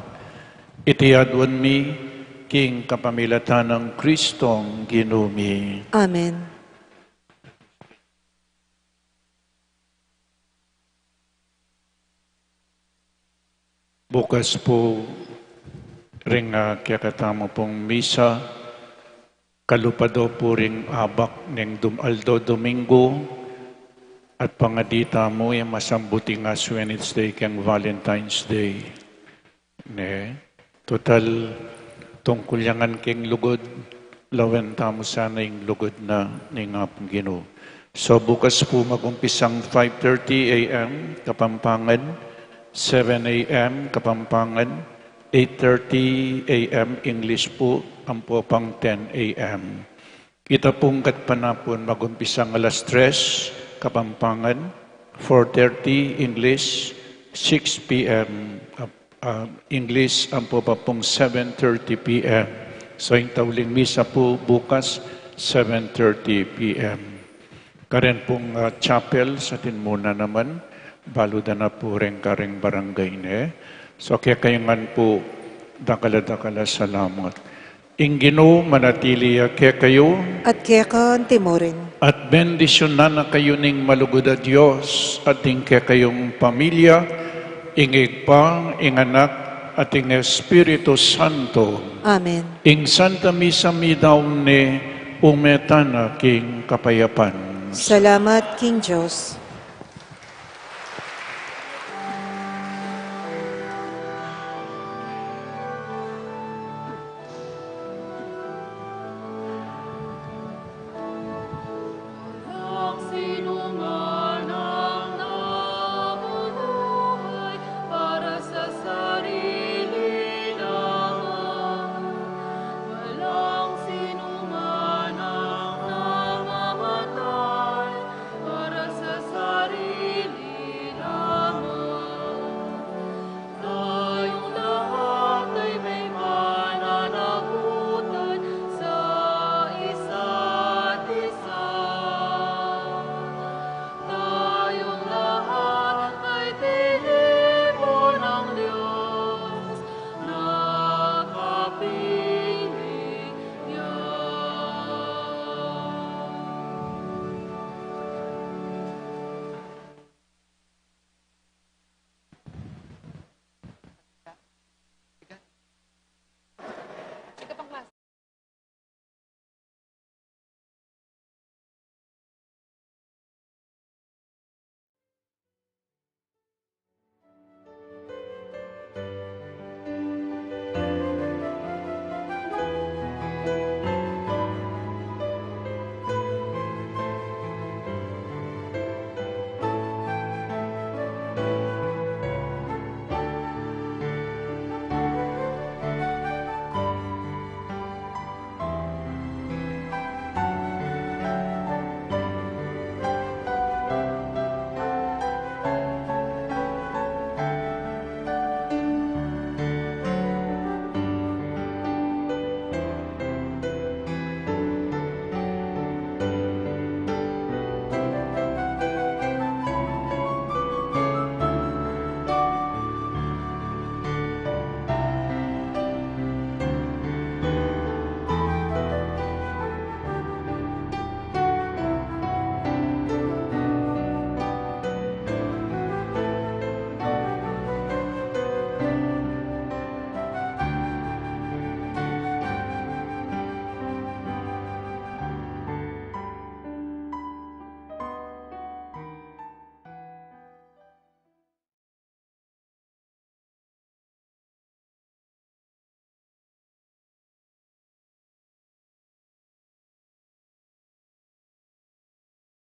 Iti aduan mi king kapamilatan nang Kristong Ginu mi. Amen. Bukas pu ring, ah, kekatamu pung misa, kalupa do pu ring abak ning dum-, aldo Domingo, at pangadi tamu yang masambuting Ash Wednesday keng Valentine's Day. Ne? Total, tungkul ya ngan king lugud, lawen tamu sana ing lugud na ning Apung Ginu. So, bukas pu magumpisang five thirty A M Kapampangan, seven A M Kapampangan, eight thirty A M English pu, ampo pang ten A M. Ita pung gatpanapun magumpisang alas tres Kapampangan, four thirty English, six P M, ah, ah, English, ampo pa pung seven thirty P M. So, ing tauling misa pu bukas, seven thirty P M. Karen pung, ah, chapel, sa atin muna naman, balu da na pu reng karing barangay ne. So, kekayu ngan pu, dakal a dakal a salamat. Ing Ginu manatili ya kekayu. At keka antimurin. At bendisyunan na kayu ning malugud a Dios, at ing kekayung pamilya, ing Ibpa, ing Anak, at ing Espiritu Santo. Amen. Ing Santa Misa midaun ne, ume tana king kapayapan. Salamat king Dios.